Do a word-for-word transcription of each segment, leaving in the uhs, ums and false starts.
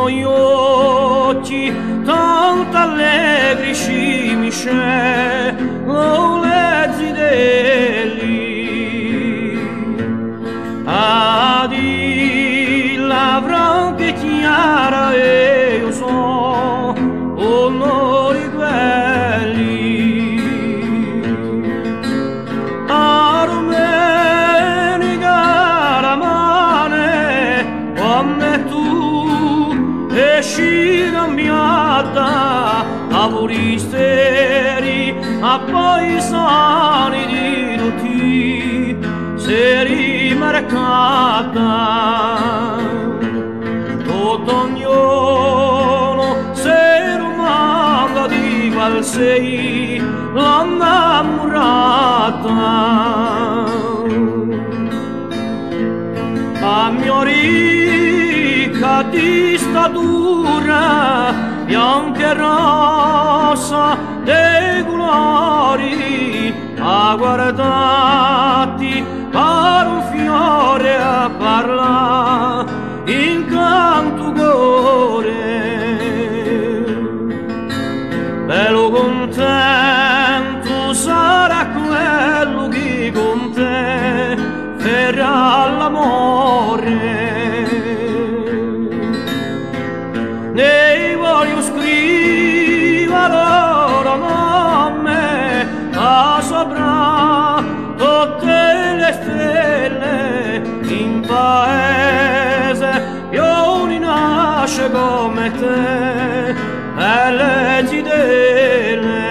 i occhi tantu allegri, scimiscella, o le zitelli. A dilla franca è chjara, eiu sò unu di quelli. A dumenica a mane, quand'è tù esci cambiata, a vulisteri à paisani di tutti s'è rimarcata. Tuttu ognunu si dumanda di qual sei l'innamurata. A mio ricca di statura, bianca è rossa di culori, a guardati par un fiore, a parla incantu core. Bellu cuntentu sarà quellu chì cun tè ferrà l'amore. Nè vogliu scriva l'oro nome, ma sopra tutte le stelle, in paese più ni nasce come tè, e le zitelle.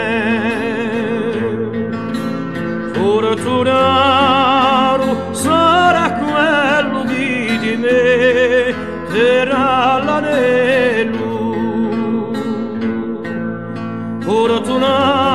Furtunatu sarà quellu chì di mè terrà l'anellu. Furtunatu